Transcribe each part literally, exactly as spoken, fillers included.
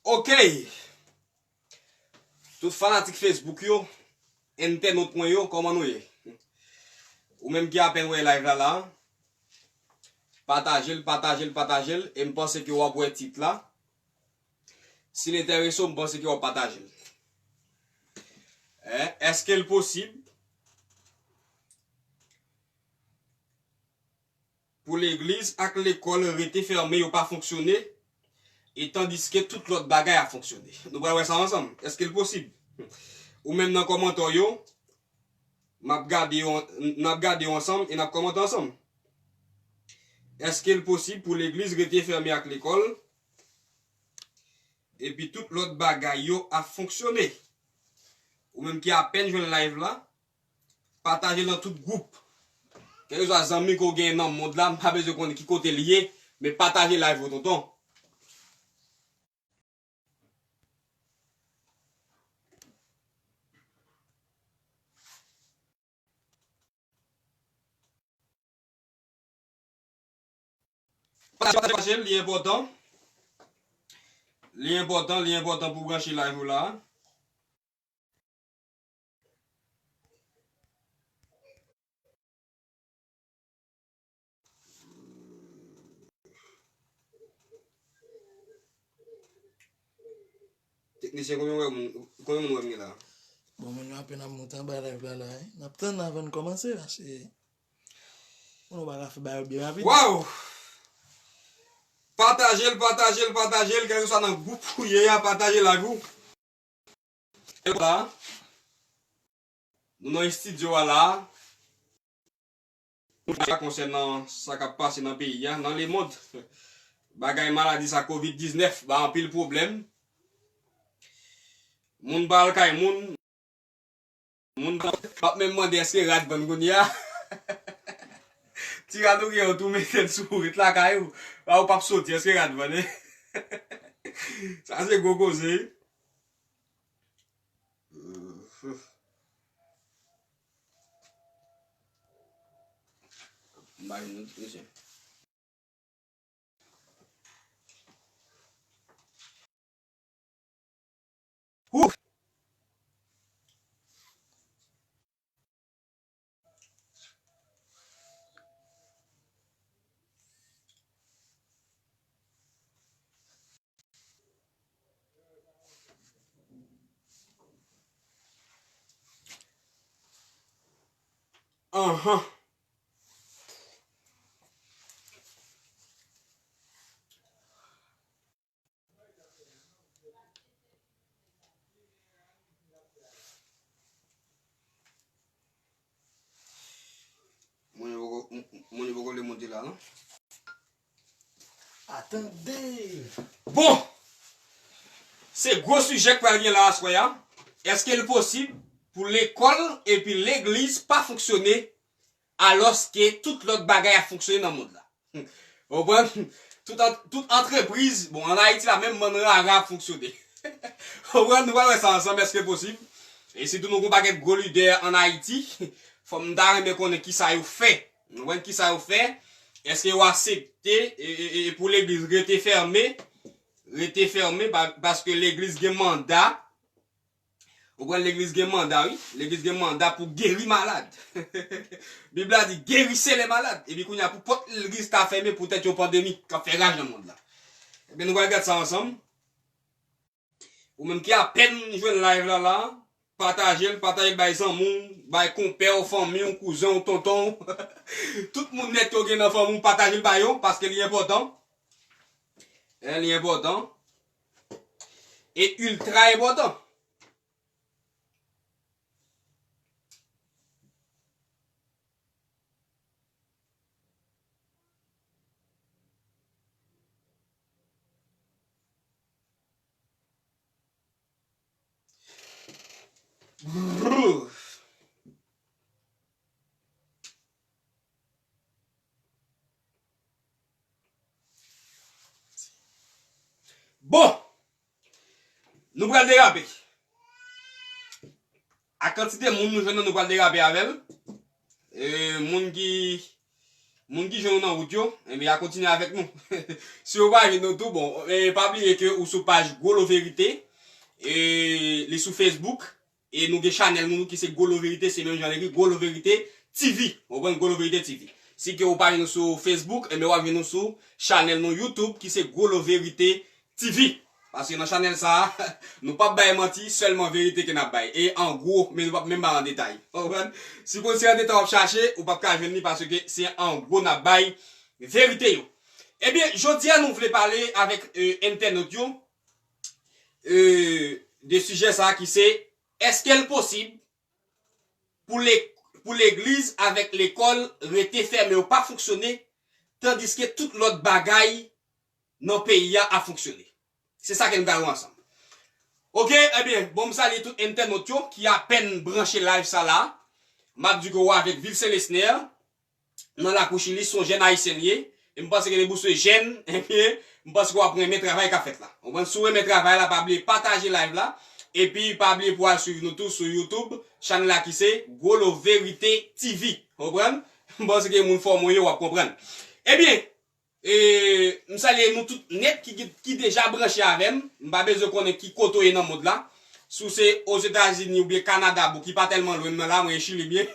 Ok. Tout fanatik Facebook yo, entènot mwen yo, kòman nou ye? Ou menm ki apèn wè live la la, pataje l, pataje l, pataje l, e m panse ke w ap wè tit la. Si l enterese w, m panse ke w ap pataje l. Hein? Èske l posib pou legliz ak lekòl rete fèmen, yo pa fonksyone, e tandiske tout lòt bagay ap fonksyone? Nou pral wè sa ansanm. Èske l posib? Ou menm nan kòmantè yo, m ap gade yo, n ap gade yo ansanm e n ap kòmante ansanm. Èske l posib pou legliz rete fèmen ak lekòl, epi tout lòt bagay yo ap fonksyone? Ou menm ki apèn jwenn live la, pataje l nan tout gwoup. Kèlkeswa zanmi ke w genyen nan mond la, m pa bezwen konnen ki kote l ye, men pataje live ou, tonton. Pataje, pataje, li enpòtan. Li enpòtan, li enpòtan pou branche live ou la. Teknisyen, konbyen wè moun, konbyen moun wè m gen la? Bon, moun yo apèn ap monte anba live la la, wi. N ap tann avan n kòmanse, paske moun yo pa ka fè bagay yo byen rapid. Waw! Pataje l, pataje l, pataje l, kèlkeswa nan gwoup ou ye a, pataje live ou. La, nou nan estidyo a la. Nou pale konsènan sa k ap pase nan peyi a, nan lemond. Bagay maladi sa, kovid diznèf, ba anpil pwoblèm. Moun pa al kay moun. Moun pa, m ap menm mande èske rad vann kounye a. Ti rad ou gen yo tou mete l sou ou, ret lakay ou. La ou p ap soti, èske rad vann, eh? Sa se gwo koze. M pa jwenn notifikasyon. Wouh! Anhan. Moun yo poko, moun yo poko vle monte la, non? Atande! Bon! Se gwo sijè k pral gen la aswè a. Èske l posib pou lekòl epi legliz pa fonksyone alòske tout lòt bagay ap fonksyone nan mond la? Ou konprann? Tout an-, tout antrepriz, bon, ann Ayiti la, menm bann rara ap fonksyone. Ou konprann? Nou pral wè sa ansanm, èske l posib? E sitou nou gon pakèt gwo lidè ann Ayiti, fò m ta renmen konnen kisa yo fè. Nou konprann kisa yo fè? Èske yo aksepte e, e, e, e pou legliz rete fèmen? Rete fèmen pa-, paske legliz gen manda. Ou konprann, legliz gen manda, wi. Legliz gen manda pou geri malad. Bib la di, guérissez les malades. Epi kounye a, pou pòt legliz ta fèmen poutèt yon pandemi k ap fè raj nan mond la. Ebyen, nou pral gade sa ansanm. Ou menm ki apèn jwenn live la la, pataje l, pataje l bay zanmi w, bay konpè w, fanmi w, kouzen w, tonton w. Tout moun nèt yo gen nan fanmi w, pataje l ba yo, paske li enpòtan. Eh, li enpòtan. E iltra enpòtan. Bon! Nou pral derape. A kantite moun nou jwenn nan, nou pral derape avè l. E, moun ki, Moun ki jwenn nou nan wout yo, ebyen, a kontinye avèk nou. Si yo pa jwenn nou tou, bon, e pa bliye ke ou sou paj Gwo Lo Verite, e li sou Facebook, e nou gen chanèl nou ki se Gwo Lo Verite, se menm jan l ekri Gwo Lo Verite T V. Ou konprann, Gwo Lo Verite T V. Si ke ou pa jwenn nou sou Facebook, ebyen, w ap jwenn nou sou chanèl nou YouTube ki se Gwo Lo Verite T V. Paske nan chanèl sa a, nou p ap bay manti, sèlman verite ke n ap bay. E an gwo, men nou p ap menm bay an detay. Ou konprann? Si w konn se an detay w ap chache, ou p ap ka jwenn li paske se an gwo n ap bay verite yo. Ebyen, jodi a nou vle pale avèk, e, entènot yo, e, de sijè sa a ki se, èske l posib pou le-, pou legliz avèk lekòl rete fèmen, yo pa fonksyone, tandiske tout lòt bagay nan peyi a ap fonksyone? Se sa ke n pral wè ansanm. Oke, ebyen, bon, m salye tout entènot yo ki apèn branche live sa la. M ap di ke w avèk Vilsen Lesner, nan lakou Chili, se yon jèn ayisyen li ye. E m panse ke depi w se jèn, ebyen, m panse ke w ap renmen travay k ap fèt la. Ou konprann? Si w renmen travay la, pa bliye pataje live la. Epi, pa bliye pou w al swiv nou tou sou YouTube, chanèl la ki se Gwo Lo Verite T V. Ou konprann? M panse ke moun fòme w ye, w ap konprann. Ebyen, e, m salye nou tout nèt ki, ki, ki deja branche avè m. M pa bezwen konnen ki kote w ye nan mond la. Si w se Ozetazini oubyen Kanada, bon, ki pa tèlman lwen m nan la, mwen e Chili m ye,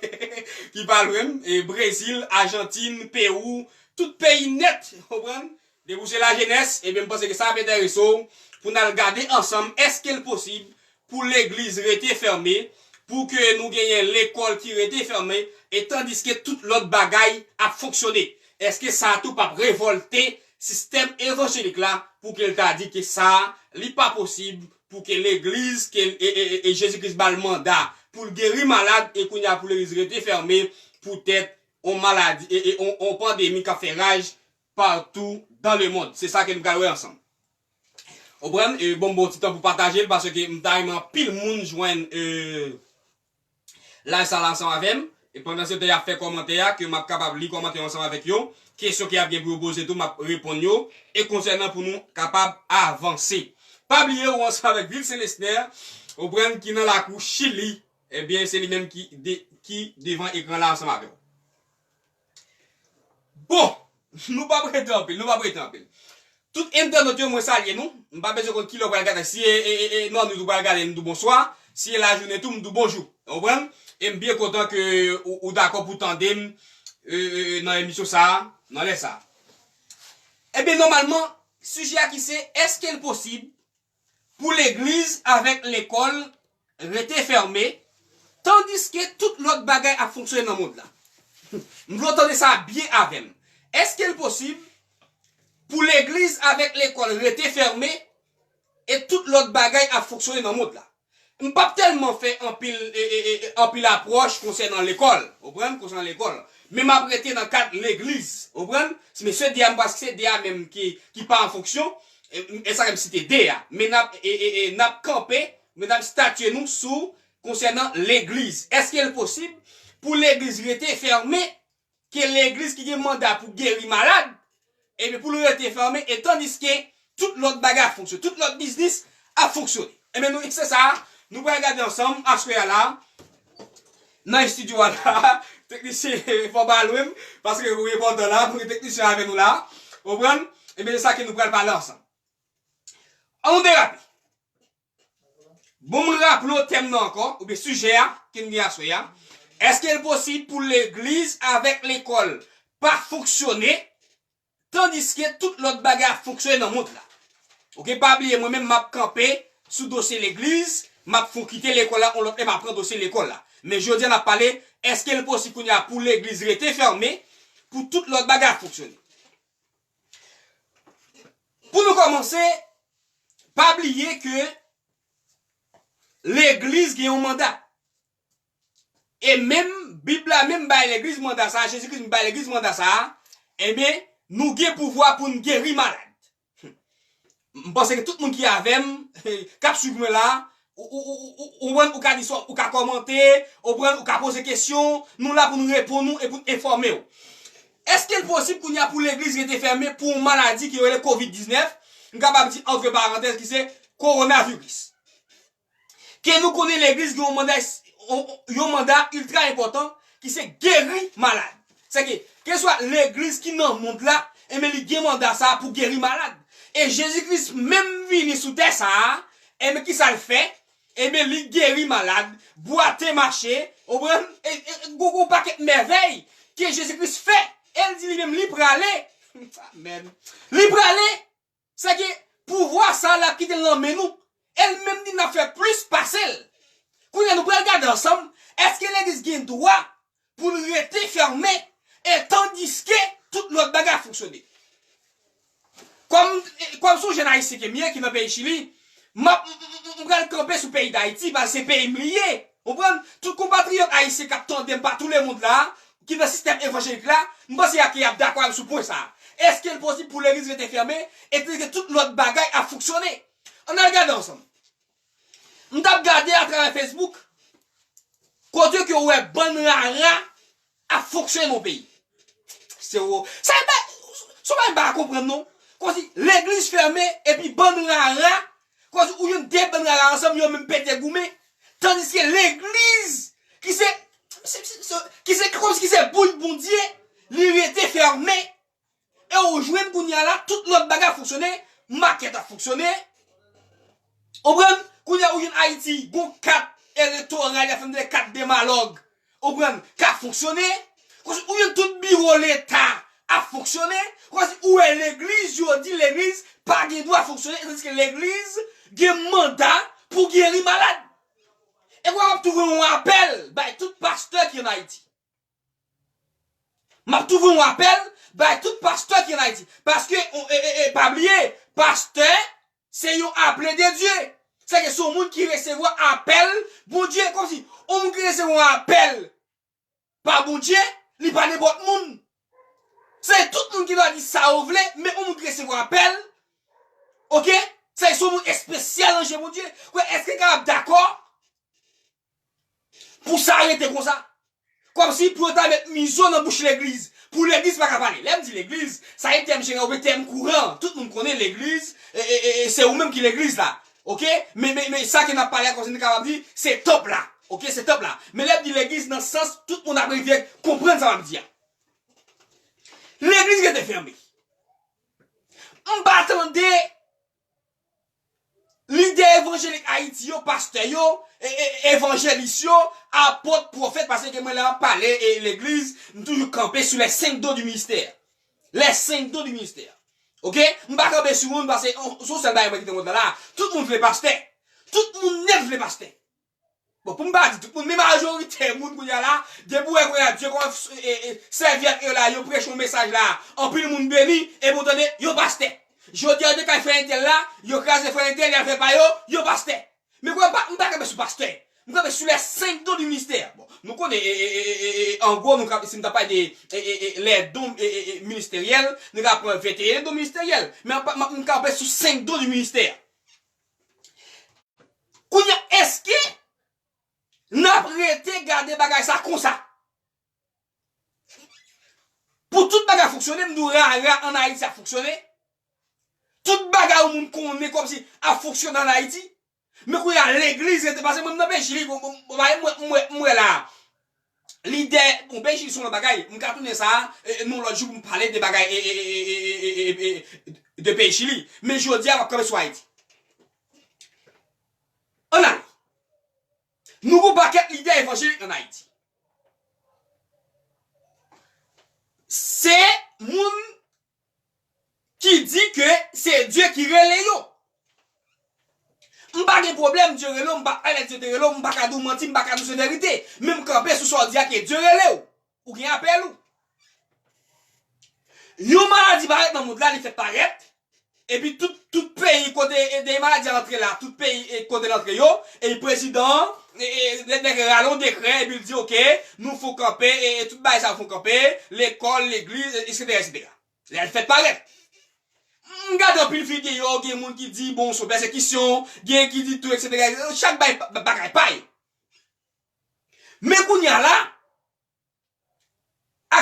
ki pa lwen m, e Brezil, Ajantin, Pewou, tout peyi nèt, konprann? Depi w se lajenès, ebyen, m panse ke sa ap enterese w pou n al gade ansanm, èske l posib pou legliz rete fèmen, pou ke nou genyen lekòl ki rete fèmen, e tandiske tout lòt bagay ap fonksyone? Èske sa tou p ap revòlte sistèm evanjelik la pou ke l ta di ke sa, li pa posib pou ke legliz, ke, e, e, e, e Jezi Kris ba l manda pou l geri malad, e kounye a pou legliz rete fèmen poutèt on maladi, e, e, on, on pandemi k ap fè raj partout dans le monde. Se sa ke nou pral wè ansanm. Ou konprann? E, bon, bon, ti tan pou pataje l, paske m ta renmen anpil moun jwenn, e, live sa la ansanm avè m. E pandan se tan y ap fè kòmantè a, ke m ap kapab li kòmantè yo ansanm avèk yo. Kesyon ke y ap gen pou yo poze tou, m ap reponn yo. E konsènan pou nou kapab avanse. Pa bliye, ou ansanm avèk Vilsen Lesner, ou konprann, ki nan lakou Chili. Ebyen, se li menm ki de-, ki devan ekran la ansanm avè w. Bon, nou p ap rete anpil, nou p ap rete anpil. Tout entènot yo, mwen salye nou. M pa bezwen konn kilè w pral gade. Si e, e, e, e, non, nou tou pral gade, m di w bonswa. Si e lajounen tou, m di w bonjou. Ou konprann? E m byen kontan ke ou, ou dakò pou tande m, e, e, e, nan emisyon sa a, nan lè sa a. Ebyen, nòmalman, sijè a ki se, èske l posib pou legliz avèk lekòl rete fèmen, tandiske tout lòt bagay ap fonksyone nan mond la? M vle w tande sa byen avè m. Èske l posib pou legliz avèk lekòl rete fèmen e tout lòt bagay ap fonksyone nan mond la? M p ap tèlman fè anpil, e, e, e, anpil apwòch konsènan lekòl, ou konprann, konsènan lekòl. Men m ap rete nan kad legliz, ou konprann? Men se de a, m panse se de a menm ki, ki pa an fonksyon, e, e sa ke m site de a. Men n ap, e, e, e, n ap kanpe, men n ap statye nou sou konsènan legliz. Èske l posib pou legliz rete fèmen, ke legliz ki gen manda pou geri malad, ebyen, pou l rete fèmen, e tandiske tout lòt bagay ap fonksyone, tout lòt biznis ap fonksyone? Ebyen, nou, se sa, nou pral gade ansanm aswè a la, nan estidyo a la, teknisyen, fò w pa lwen m, paske ou enpòtan la, pou gen teknisyen avè nou la, ou konprann? Ebyen, se sa ke nou pral pale ansanm. An nou derape. Bon, m raple w tèm nan ankò, oubyen sijè a, ke n gen aswè a. Èske l posib pou legliz avèk lekòl pa fonksyone, tandiske tout lòt bagay ap fonksyone nan mond la? Oke, pa bliye, mwen menm, m ap kanpe sou dosye legliz, m ap fon kite lekòl la, yon lòt lè m ap pran dosye lekòl la. Men jodi a, n ap pale, èske l posib kounye a pou legliz rete fèmen, pou tout lòt bagay ap fonksyone? Pou nou kòmanse, pa bliye ke legliz gen yon manda. E menm, Bib la menm bay legliz manda sa a, Jezi Kris bay legliz manda sa a, ebyen, nou gen pouvwa pou n geri malad. M panse ke tout moun ki avè m, k ap swiv mwen la, ou, ou, ou, ou, ou, ou, ou ka di sa, ou ka kòmante, ou pran, ou ka poze kesyon, nou la pou nou reponn ou e pou n enfòme w. Èske l posib kounye a pou legliz rete fèmen pou yon maladi ki rele kovid diznèf? M kapab di, antre parantèz, ki se kowonaviris. Ke nou konnen legliz gen yon manda, yon, yon manda iltra enpòtan, ki se geri malad. Se ke, kèlkeswa legliz ki nan mond la, enben li gen manda sa a pou geri malad. E Jezi Kris menm vini sou tè sa a, enben kisa l fè? Enben li geri malad, bwate mache, ou konprann? E, e, e, gon, gon pakèt mèvèy ke Jezi Kris fè. E l di li menm li prale. Amèn. Li prale. Se ke pouvwa sa a l ap kite l nan men nou. E l menm di n ap fè plis pase l. Kounye a nou pral gade ansanm, èske legliz gen dwa pou l rete fèmen e tandiske tout lòt bagay ap fonksyone? Kòm, kòm se yon jèn ayisyen ke m ye ki nan peyi Chili, m ap, m, m, m, m pral kanpe sou peyi Dayiti, paske se peyi m li ye. Ou konprann? Tout konpatriyòt ayisyen k ap tande m patou lemonn la, ki nan sistèm evanjelik la, m panse y ap, y ap dakò avè m sou pwen sa a. Èske l posib pou legliz rete fèmen e tandiske tout lòt bagay ap fonksyone? Ann al gade ansanm. M t ap gade atravè Facebook, kote ke w wè bann rara ap fonksyone nan peyi. Se w, sa e pa, se w pa konprann non. Kòmsi legliz fèmen epi bann rara, kòmsi ou jwenn de bann rara ansanm, yo menm pete goumen. Tandiske legliz, ki se, se, se, se, ki se, kòmsi ki se bouch Bondye, li rete fèmen. E ou jwenn kounye a la, tout lòt bagay ap fonksyone, makèt ap fonksyone. Ou konprann? Kounye a ou jwenn Ayiti, gon kat elektoral, y ap fè m tande kat demalòg. Ou konprann? K ap fonksyone. Kòmsi ou jwenn tout biwo Leta ap fonksyone. Kòmsi ou wè legliz, yo di legliz pa gen dwa fonksyone, tandiske legliz gen manda pou geri malad. E kounye a m ap tou voye yon apèl bay tout pastè ki ann Ayiti. M ap tou voye yon apèl bay tout pastè ki ann Ayiti. Paske, e, e, e, pa bliye, pastè, se yon aple de Dye. Sèke se yon moun ki resevwa apèl Bondye. Kòmsi, yon moun ki resevwa yon apèl pa Bondye, li pa nenpòt moun. Se tout moun ki dwa di sa yo vle, men yon moun ki resevwa apèl, oke? Sèke se yon moun espesyal nan je Bondye. Kwè, èske n kapab dakò pou sa rete konsa? Kòmsi pou yo ta met mizo nan bouch legliz, pou legliz pa ka pale. Lè m di legliz, sa se tèm jeneral oubyen tèm kouran. Tout moun konnen legliz, e, e, e, e, se ou menm ki legliz la. Oke? Men, men, men sa ke n ap pale a, kòmsi n kapab di, se tanp la. Oke? Se tanp la. Men lè m di legliz, nan sans tout moun ap rive konprann sa m ap di a. Legliz rete fèmen. M pa tande lidè evanjelik Ayiti yo, pastè yo, e, e, evanjelis yo, apot, pwofèt, paske mwen lè m ap pale, e, legliz, m toujou kanpe sou les cinq dons du ministère. Les cinq dons du ministère. Oke? M pa kanpe sou moun, paske, o, se yon sèl bagay mwen kite mond lan la. Tout moun vle pastè. Tout moun nèt vle pastè. Bon, pou m pa di tout moun, men majorite moun kounye a la, depi w wè kounye a, Dye konn, e, e, sèvi ak yo la, yo preche yon mesaj la, anpil moun beni, epi w tande, yo pastè. Jodi a, yo te kay frè entèl la, yo kraze frè entèl, y al fè pa yo, yo pastè. Men kounye a, m pa, m pa kanpe sou pastè. M kanpe sou les cinq dons du ministère. Bon, nou konnen, e, e, e, e, e, an gwo, nou ka, si m ta pale de, e, e, e, les dons, e, e, e, ministériels, nou ka pran venteyen don ministeryèl. Men m pa, m, m kanpe sou cinq dons du ministère. Kounye a, èske n ap rete gade bagay sa konsa? Pou tout bagay fonksyone, m di w rara ann Ayiti ap fonksyone. Tout bagay yon moun konnen kòmsi ap fonksyone ann Ayiti. Men kounye a, legliz rete, paske mwen, m nan peyi Chili, bon, bon, bon, bagay, mwen, mwen, mwen la. Lidè, bon, peyi Chili se yon lòt bagay. M ka tounen sa, e, e, yon lòt jou pou m pale de bagay, e, e, de peyi Chili. Men jodi a, m ap kanpe sou Ayiti. Ann ale. Nou gon pakèt lidè evanjelik ann Ayiti. Se moun ki di ke se Dye ki rele yo. M pa gen pwoblèm Dye rele w, m pa, alè Dye te rele w, m pa ka di w manti, m pa ka di w se verite. Men m kanpe sou sa w di a ke Dye rele w. Ou gen apèl ou. Yon maladi parèt nan mond la, li fèk parèt. Epi tout, tout peyi kote, e, de maladi a antre la, tout peyi, e, kote l antre yo, e prezidan an, e, e, nèg, nèg rale yon dekrè, epi l di, oke, nou fon kanpe, e, e tout bagay sa yo fon kanpe, lekòl, legliz, e, etsetera, etsetera. Lè l fèk parèt. M gade anpil videyo, gen moun ki di, bon, se yon pèsekisyon, gen ki di tou, etsetera. Chak bagay, bagay pa yo. Men kounye a la,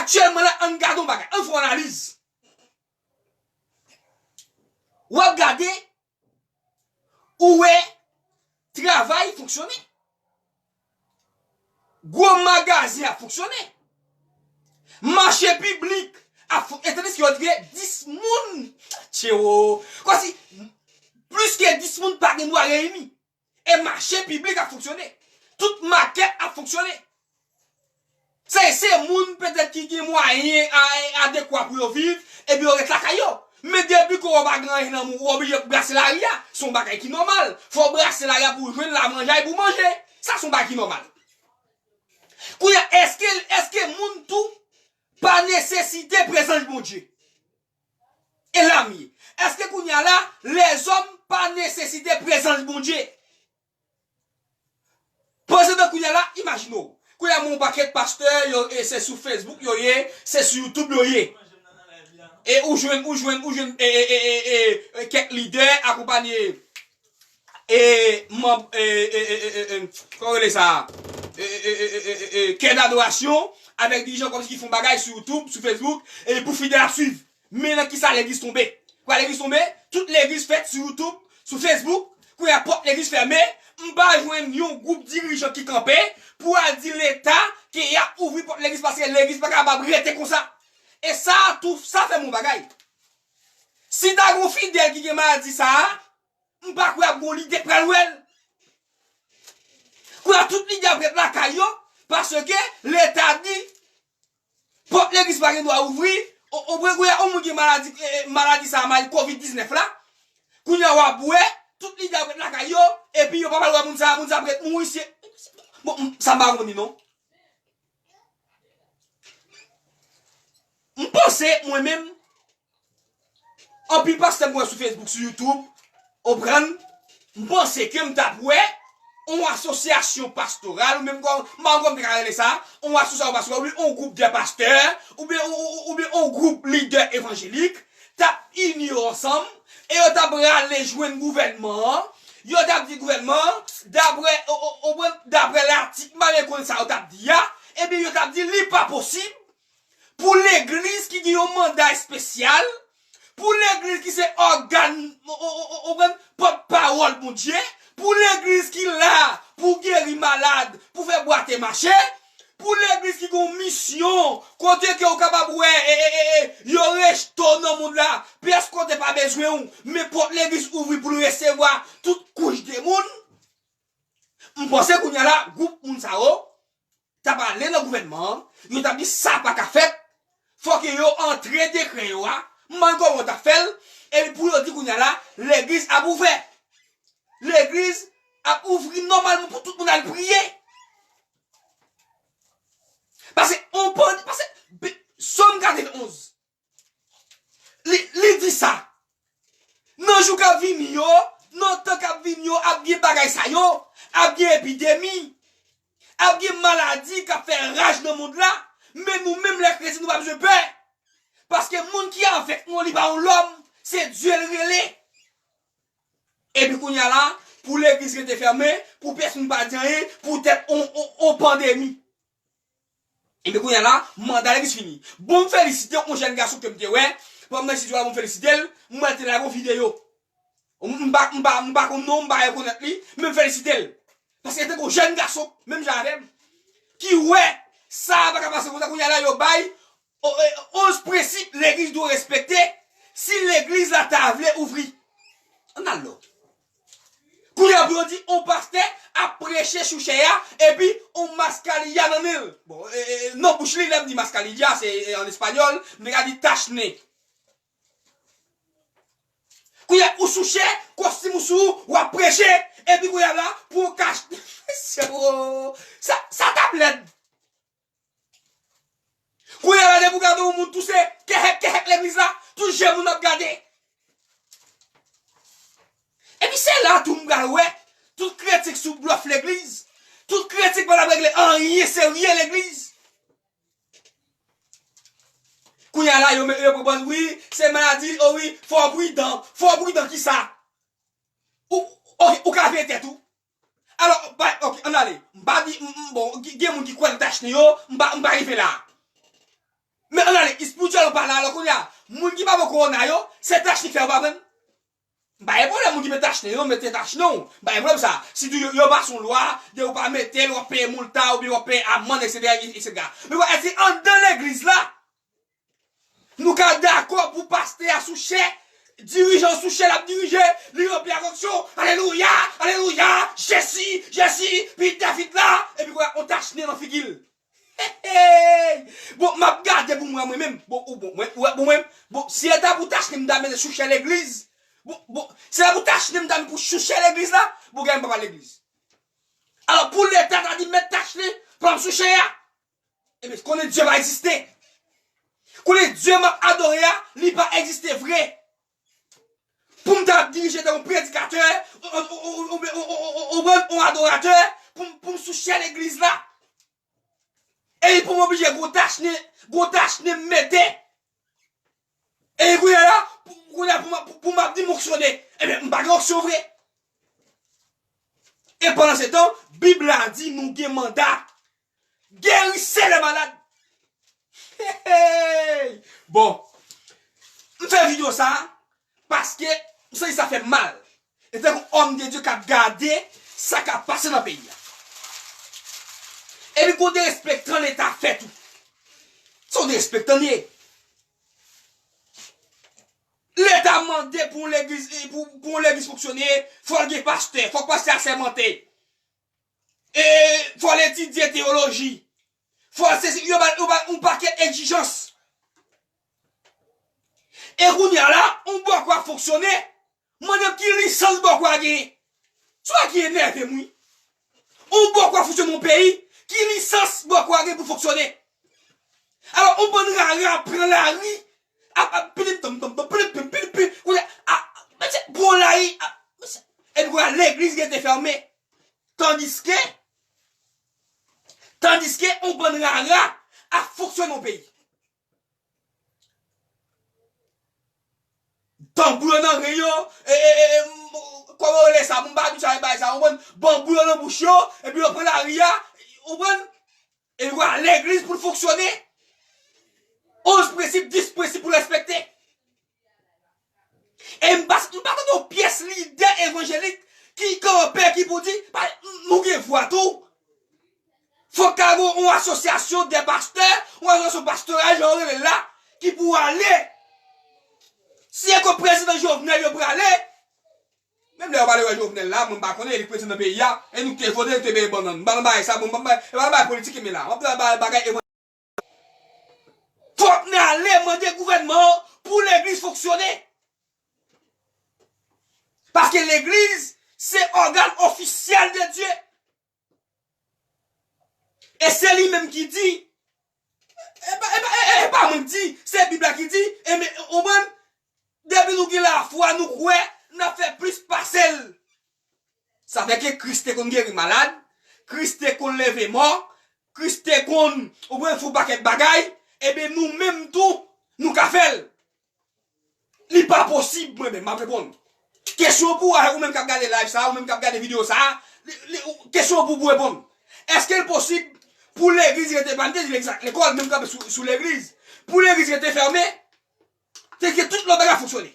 aktyèlman la, ann gade yon bagay, ann fè yon analiz. W ap gade, ou wè travay fonksyone. Gwo magazen ap fonksyone. Mache piblik ap fon-, e tandiske yo di ke dis moun, tchewo, kòmsi plis ke dis moun pa gen dwa reyini. E mache piblik ap fonksyone. Tout makèt ap fonksyone. Se, se moun petèt ki gen mwayen a, adekwa pou yo viv, epi yo ret lakay yo. Men depi ke w pa gen anyen nan men w, w oblije brase lari a. Se yon bagay ki nòmal. Fò w brase lari a pou w jwenn la manje pou w manje. Sa se yon bagay ki nòmal. Kounye a, èske, èske moun tou pa nesesite prezans Bondye? E la m ye. Èske kounye a la, lèzòm pa nesesite prezans Bondye? Panse de kounye a la, imajine w. Kounye a, yon pakèt pastè, yo, e se sou Facebook yo ye, se sou YouTube yo ye. E ou jwenn, ou jwenn, ou jwenn, e, e, e, e, e, e, kèk lidè akonpanye e, manm, e, e, e, e, e, e, kòman yo rele sa? E, e, e, e, e, e, e, kè dadorasyon avèk dirijan kòmsi ki fè yon bagay sou YouTube, sou Facebook, e pou fidèl ap swiv. Men nan kisa legliz tonbe? Kwa legliz tonbe? Tout legliz fèt sou YouTube, sou Facebook. Kounye a pòt legliz fèmen. M pa jwenn yon gwoup dirijan ki kanpe pou al di Leta ke y ap ouvri pòt legliz paske legliz pa kapab rete konsa. E sa tou, sa fè m yon bagay. Si ta gen yon fidèl ki gen maladi sa a, m pa kwè ap gen yon lidè k pral wè l. Kounye a tout lidè ap ret lakay yo, paske Leta di pòt legliz pa gen dwa ouvri, o, o, kounye a yon moun gen maladi, e, e, maladi sa a, maladi kovid diznèf la, kounye a w ap wè, tout lidè ap ret lakay yo, epi yo pa pral wè moun sa a, moun sa a ap ret mouri, se, bon, m, sa m pa konprann li non. M panse, mwen menm, anpil pastè m wè sou Facebook, sou YouTube, w konprann, m panse ke m t ap wè yon asosyasyon pastoral, ou menm kò, m pa konn kòman m te ka rele sa, yon asosyasyon pastoral, oubyen yon gwoup de pastè, oubyen, ou, ou, oubyen yon gwoup lidè evanjelik, t ap ini yo ansanm, e yo t ap rale jwenn gouvènman an, yo t ap di gouvènman an, daprè, o, o, o, daprè latik, m pa menm konn sa yo t ap di a, ebyen yo t ap di li pa posib, pou legliz ki gen yon manda espesyal, pou legliz ki se ògàn, o, o, o, o, pòtpawòl Bondye, pou legliz ki la pou geri malad, pou fè bwate mache, pou legliz ki gen yon misyon kote ke ou kapab wè, e, e, e, e, yo rejte w nan mond la, pyès kote pa bezwen w, men pòt legliz ouvri pou l resevwa tout kouch de moun. M panse kounye a la, gwoup moun sa yo, t ap ale nan gouvènman an, yo t ap di sa pa ka fèt, fòk yo antre dekrè yo a, m pa konn kòman yo t ap fè l, epi pou yo di kounye a la, legliz ap ouvè. Legliz ap ouvri nòmalman pou tout moun al priye. Paske, on pandi, paske, be-, Sòm katrevenn onz, Li, li di sa. Nan jou k ap vini yo, nan tan k ap vini yo, ap gen bagay sa yo, ap gen epidemi, ap gen maladi k ap fè raj nan mond la, men nou menm lè kretyen nou pa bezwen pè. Paske moun ki avèk nou, li pa yon lòm, se Dye l rele. Epi kounye a la, pou legliz rete fèmen, pou pèsonn pa di anyen, poutèt on, on, on pandemi. Ebyen kounye a la, manda legliz fini. Bon, m felisite yon jèn gason ke m te wè. Pandan m nan estidyo a, bon, m felisite l. M wè l te lage yon videyo. M, m pa, m pa, m pa konn non, m pa rekonèt li, men m felisite l. Paske tankou yon jèn gason, menm jan avè m, ki wè sa a pa ka pase konsa, kounye a la, yo bay o, e, onz prensip legliz dwe respekte si legliz la ta vle ouvri. Ann al lò. Kounye a pou yo di, on pastè ap preche sou chè a, epi on maskalija nan men l. Bon, e, e, nan bouch li, lè m di maskalija, se, e, an espanyòl, m te ka di tach nen. Kounye a, ou sou chè, kostim ou sou ou, w ap preche, epi kounye a la, pou w kach-, Mesye, o, sa, sa t ap lèd. Kounye a la, depi w gade yon moun touse, kèhèk, kèhèk legliz la, tout je moun ap gade. Epi se la tou m pral wè, tout kretyen k sou blòf legliz, tout kretyen k pa t ap regle anyen serye legliz. Kounye a la, yo, yo pran pòz, wi, se maladi, o wi, fò w pridan, fò w pridan kisa? Ou, ou, ou ka veye tèt ou. Alò, ba, ok, ann ale. M pa di, m, m, bon, gen, gen moun ki kwè nan tach nen yo, m pa, m pa rive la. Men ann ale, espirityèl ou pale alò kounye a. Moun ki pa bon kowona yo, se tach nen k fè yo pa pran. M pa gen pwoblèm, ki mete tach nen, yo mete tach nen w. Ba gen pwoblèm sa. Si tou yo, yo pase yon lwa, de ou pa mete l, w ap peye moulta, oubyen w ap peye amann, etsetera, etsetera. Men wè, èske anndan legliz la, nou ka dakò pou pastè a sou chè, dirijan sou chè l ap dirije, li ranpli ak onksyon, alelouya, alelouya, Jezi, Jezi, vit David la, epi wè, yon tach nen nan figi l. Hey! Bon, m ap gade pou mwen, mwen menm. Bon, ou bon, mwen, ou wè, bon, mwen, bon, si e ta pou tach nen m ta mete sou chè legliz, bon, bon, si e ta pou tach nen m ta mete pou sou chè legliz la, bon, gen m pa pral legliz. Alò, pou Leta ta di m met tach nen pa m sou chè a, ebyen, konnen Dye pa egziste. Konnen Dye m ap adore a, li pa egziste vre. Pou m ta ap dirije tankou predikatè, ou, ou, ou, ou, ou, ou, ou, ou, ou, yon adoratè, pou m, pou m sou chè legliz la. Epi pou m oblije gwo tach nen, gwo tach nen m mete. Epi kounye a la, pou, kounye a pou m, pou, pou m ap di m fonksyone. Ebyen, m pa gen onksyon vre. E pandan se tan, Bib la di nou gen manda. Guérissez les malades. Hey, hey. Bon, m fè videyo sa a paske m santi sa fè m mal. E tankou òm de Dye k ap gade sa k ap pase nan peyi a. Epi gon derespektan Leta fè tou. Se yon derespektan li ye. Leta mande pou yon legliz, pou, pou yon legliz fonksyone, fò l gen pastè, fòk pastè a sèmante. E fò l etidye teyoloji. Fò l se, yo ba, yo ba yon pakèt egzijans. E kounye a la, yon bòkò ap fonksyone, mande m ki lisans bòkò a genyen. Se yon bagay ki enève m, wi. Yon bòkò ap fonksyone yon peyi, ki lisans bòkò a gen pou fonksyone? Alò, yon bann rara ap pran lari, ap, ap, pilim, tom, tom, tom, pilim, pim, pilim, pim, kounye a, a, mesye, pran lari, a, mesye, epi kounye a, legliz rete fèmen. Tandiske, tandiske, yon bann rara ap fonksyone yon peyi. Tanbou yo nan ren yo, e, e, e, e, m, kòman yo rele sa, m pa abitye avèk bagay sa, w konprann? Banbou yo nan bouch yo, epi yo pran lari a, w konprann? Epi w a legliz pou l fonksyone. Onz prensip, dis prensip pou l respekte. E m pa, m pa tande yon pyès lidè evanjelik ki kanpe, ki pou di, pa, nou gen vwa tou. Fòk ta gen yon asosyasyon de pastè, yon asosyasyon pastoral, jan yo rele l la, ki pou ale. Si se kot prezidan Jovenel yo prale, menm lè yo pale wè Jovenel la, mwen m pa konnen, li k prezidan peyi a, e nou k te vote, nou k te peye bannann. M pa nan bagay sa, bon, m pa nan bagay, e pa nan bagay politik, men la. M ap nan bagay, bagay Fòk n ale mande gouvènman an pou legliz fonksyone. Paske legliz se ògàn ofisyèl de Dye. E se li menm ki di, e pa, e pa, e, e pa mwen k di, se Bib la ki di, e men, w konprann? Depi nou gen lafwa, nou kwè, n ap fè plis pase l. Sa fè ke Kris te konn geri malad, Kris te konn leve mò, Kris te konn, ou konprann, fè yon pakèt bagay, ebyen nou menm tou, nou ka fè l. Li pa posib, mwen menm, m ap reponn. Kesyon pou ou, ou menm k ap gade live sa, ou menm k ap gade videyo sa, li, li, ou, kesyon pou ou pou reponn. Èske l posib pou legliz rete, pa m te di legliz ak lekòl, menm kanpe sou, sou legliz, pou legliz rete fèmen, te gen tout lòt bagay fonksyone.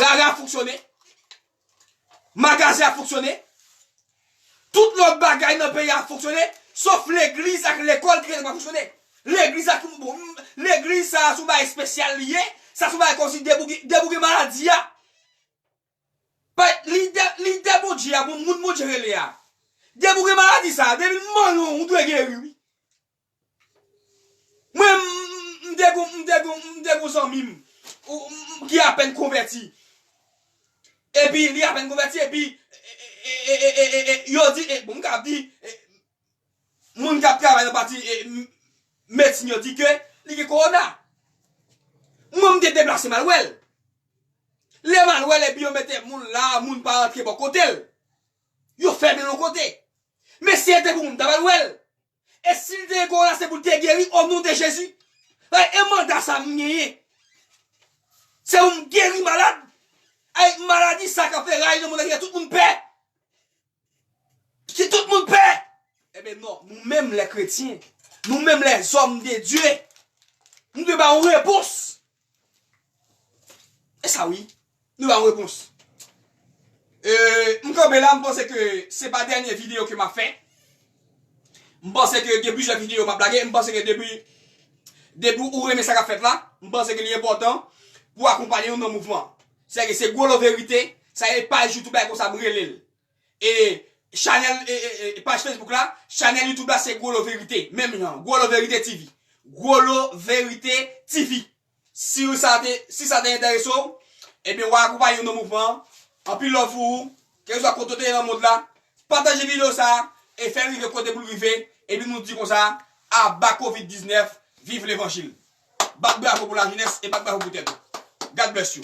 Rara ap fonksyone. Magazen ap fonksyone. Tout lòt bagay nan peyi a ap fonksyone, sof legliz ak lekòl ki rete pa fonksyone. Legliz ak, bon, legliz sa a se yon bagay espesyal li ye, sa se yon bagay kòmsi debouge, debouge maladi a. Pa, lidè, lidè Bondye a, bon, moun Bondye rele a. Debouge maladi sa a, depi l manyen w, ou dwe geri, wi. Mwen, m, m, m te gon, m te gon, m te gon zanmi m, ou, m, m, ki apèn konvèti. Epi, li apèn konvèti, epi, e, e, yo di, e, bon, m ka di, e, moun k ap travay nan pati, e, m, medsin yo di ke li gen kowona. Mwen, m te deplase m al wè l. Lè m al wè l, epi yo mete moun la, moun pa rantre bò kote l. Yo fèmen l yon kote. Men si se te pou mwen, m ta pral wè l. E si l te gen kowona, se pou l te geri, o non de Jezi. E manda sa m genyen. Se pou m geri malad. Ay, maladi sa k ap fè raj nan mond lan, ki fè tout moun pè. Ki tout moun pè. Ebyen non, nou menm lè kretyen, nou menm lèzòm de Dye, nou dwe ba yon repons. E sa wi, nou ba yon repons. E, m kanpe la, m panse ke se pa dènye videyo ke m ap fè. M panse ke gen plizyè videyo m ap lage. M panse ke depi, depi ou renmen sa k ap fèt la, m panse ke li enpòtan pou akonpaye nou nan mouvman. Se ke se Gwolo Verite, sa e paj YouTube la konsa m rele l. E chanèl, e, e, e, paj Facebook la, chanèl YouTube la se Gwolo Verite, menm jan, Gwolo Verite T V. Gwolo Verite T V. Si sa te, si sa te enterese w, ebyen, w a akonpaye nou nan mouvman an. Anpil love pou ou, kèlkeswa kote w te ye nan mond la. Pataje videyo sa a e fè l rive kote pou l rive. Epi nou di konsa, aba kovid diznèf, viv levanjil. Bat bravo pou lajenès e bat bravo pou tèt ou. God bless you.